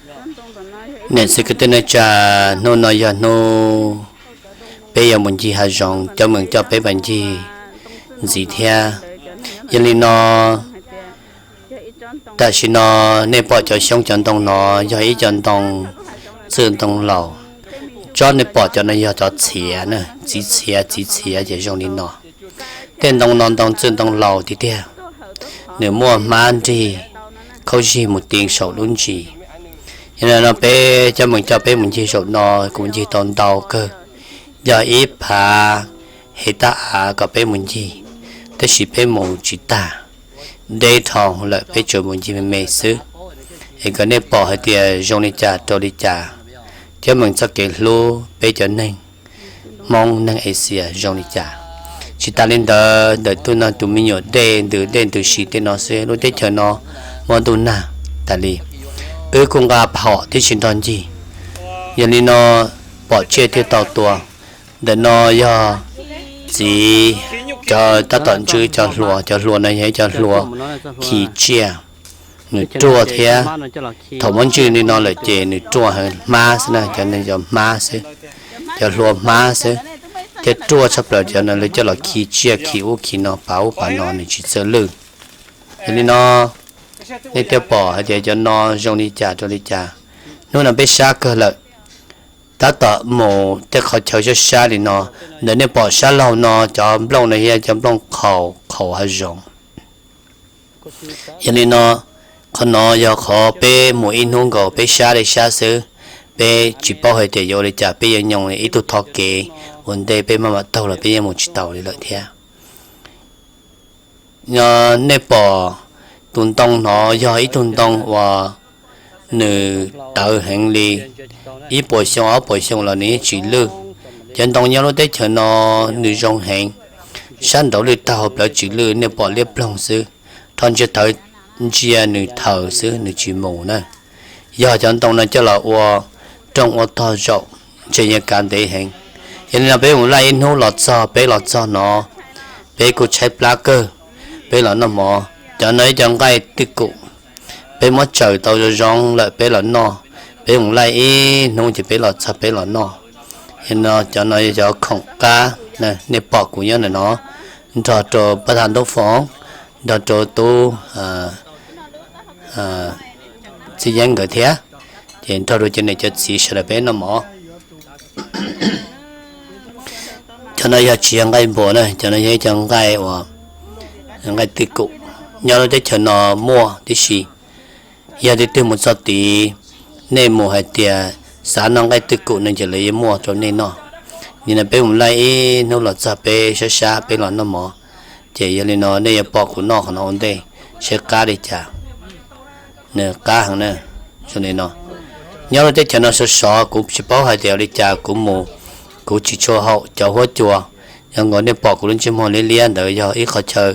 Niam txiv kwv tij neej tsa, hnub no yog hnub peb yuav mus ncig hav zoov, cov meem coj peb mus ncig ntxiv thiab. Yog li no, tam sim no nej pom cov xyoob cov ntoo no yog ib co ntoo txwj ntoo laus. Tsob nej pom cov no yog cov txhiav na, txiv txhiav, txiv txhiav ces zoo li no. Tej ntoo no ntoo txwj ntoo laus tiag tiag, nws muaj hmab nrig khaub zig mus ti saum lub ntsis. Yog li no peb cov meem coj peb mus ncig zaum no, kuv ncig tau ntau kawg, yog ib phav hej tab av kom peb mus ncig, tab sis peb mus tsis tag, deb dhau lawm peb tsuas mus ncig me me xwb. Es kom nej pom hais tias zoo li cas rau li cas, cov meem txoj kev hlub peb cov neeg Hmoob neeg Asia zoo li cas. Tsis tas li ntawd, ntawm tus no tus me nyuam dej ntws dej ntws si tej no xwb, lub teb chaws no muaj ntuj nag tas li. Wb kuj nqa phom tib si nrog ncig. Yog li no pom tsiaj thiaj tau tua. Ntawm no yog txiv cov tab tom ntswj cov hlua, cov hlua no yog ib cov hlua khi tsiaj, nws ruaj thiab. Thaum muab ntswj li no lawm ces nws ruaj heev, hmab xwb na, cov no cov hmab xwb, cov hlua hmab xwb, thiab ruaj tshaj plaws. Cov no lawv coj los khi tsiaj khi ub khi no, pav ub pav no, nws tsis txawj lwj. Yog li no nej thiaj pom hais tias cov no zoo li cas rau li cas. Hnub no peb sab kawg lawm, tab tom mus tej qhov chaw sab sab li no. Ntawm nej pom sab laug no cov nplooj no yog cov nplooj qhaus, qhaus hav zoov. Yog li no, qhov no yog qhov peb mus ib hnub nkaus peb sab li sab xwb, peb tsis paub hais tias yuav ua li cas, peb yuav nyob li ib tug thov kev ua ntej, peb maj mam taug los peb yeej mus tsis tau li lawm thiab. Nej pom tus ntoo no yog ib tug ntoo uas nws tawv heev li, ib puas xyoo ob puas xyoo los nws yeej tsis lwj. Cov ntoo nyob lub teb chaws no nws zoo heev, sab nraud lwj tag, hauv plawv tsis lwj, nej pom liab ploog xwb, rho ntsia tawv, ntsia nws thaws xwb nws tsis mus na. Yog cov ntoo no coj los ua rooj ua tog zaum, ntshe yuav kav ntev heev. Yog li no peb mus laij ib hnub los txog, peb los txog no, peb kuj tshaib plab kawg, peb los noj mov. Cov no ib co nqaij twj kum, peb muab tsaws tau zoo zoo lawm peb los noj. Peb mus laij ib hnub ces peb los txog peb los noj. Yog no cov no yog cov khoom qab, nej pom kuv nyob ntawm no, nrog rau pab thaj Ntoob Foom, nrog rau tub Txij Yeeb nkawd thiab, ces nrog rau cov niam cov txiv sawv daws peb noj mov. Cov no yog tsis yog nqaij npua na, cov no yog ib co nqaij uas nqaij twj kum, nyob lub teb chaws no muaj tib si. Yog tias twg mus txog tid, nej mus hais tias xav noj nqaij twj kum no ces lawv yuav muaj rau nej noj. Nim no peb mus laij ib hnub los txog peb sab sab peb los noj mov, ces yog li no nej yuav pom kuv noj qhov no ua ntej, saib qab li cas. Nws qab heev na. Zoo li no, nyob lub teb chaws no sov sov, kuv tsis paub hais tias ua li cas kuv mus, kuv tsis tshua haum cov huab cua. Yog nkaus nej pom kuv lub ntsej muag liab liab ntawd yog ib qhov chaw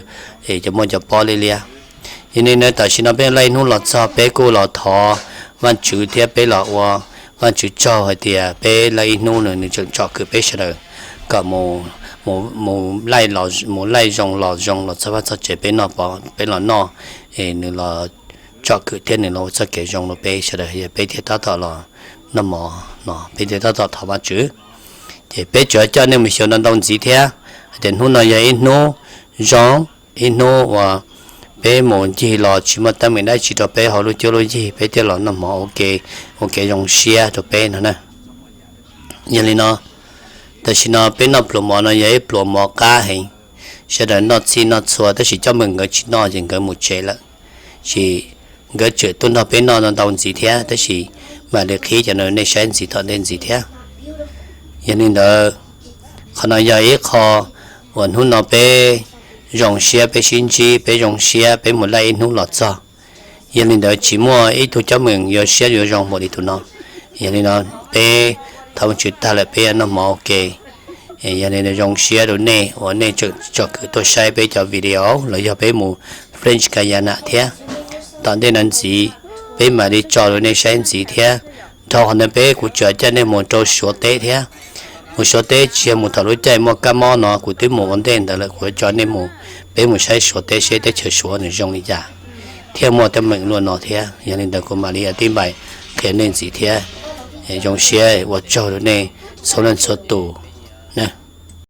es cov muaj cov pob liab liab. Yog li no tam sim no peb laij ib hnub los txog peb kuj los thov Vajtswv thiab peb los ua Vajtswv tsaug hais tias peb laij ib hnub no nws tseem tsom kwm peb sawv daws kom mus laij zoo los zoo los txog vaj txog tsev peb noj, peb los noj, es nws los tsom kwm thiab nws los ua txoj kev zoo rau peb sawv daws, yog peb thiaj tab tom los noj mov no, peb thiaj tab tom thov Vajtswv. Ces peb tsuas coj nej mus xyuas ntau ntau ntxiv thiab hais tias hnub no yog ib hnub zoo, ib hnub uas peb mus ncig los tsis muaj teeb meem dab tsi rau peb hauv lub cuab lub yig, peb thiaj los noj mov ua ke, ua kev zoo siab rau peb no na. Yog li no, tam sim no peb noj pluas mov no yog ib pluas mov qab heev. Sawv daws noj txhij noj txhua tab sis coj mus nkawd tsis noj ces nkawd mus tsev lawm. Sis nkawd tseem tuaj nrog peb noj ntau ntxiv thiab, tab sis mam li qhib cov no nej saib ntxiv tom ntej ntxiv thiab. Yog li ntawd, qhov no yog ib qho uas hnub no peb zoo siab peb sib ntsib, peb zoo siab peb mus laij ib hnub los txog. Yog li ntawd tsis muaj ib tug coj mus yuav siab yuav zoo npaum li tus no. Yog li no, peb thov Vajtswv tag lawm peb yuav noj mov ua ke. Yog li zoo siab rau nej uas nej tseem tsom kwm tuaj saib peb cov video los yog peb mus French Guiana thiab. Tom ntej no ntxiv, peb mam li tso rau nej saib ntxiv thiab. Dhau qhov ntawd peb kuv tseem coj nej mus rau Suav teb thiab. Mus Suav teb tsis yog mus thaum lub caij muaj kab mob no, kuv twb mus ua ntej ntawd lawm, kuv yuav coj nej mus, peb mus saib Suav teb seb teb chaws Suav nws zoo li cas. thiab muaj teeb meem luaj no thiab. Yog li ntawd kuv mam li tib npaim qhia nej ntxiv thiab. Zoo siab ua tsaug rau nej txhua leej txhua tus na.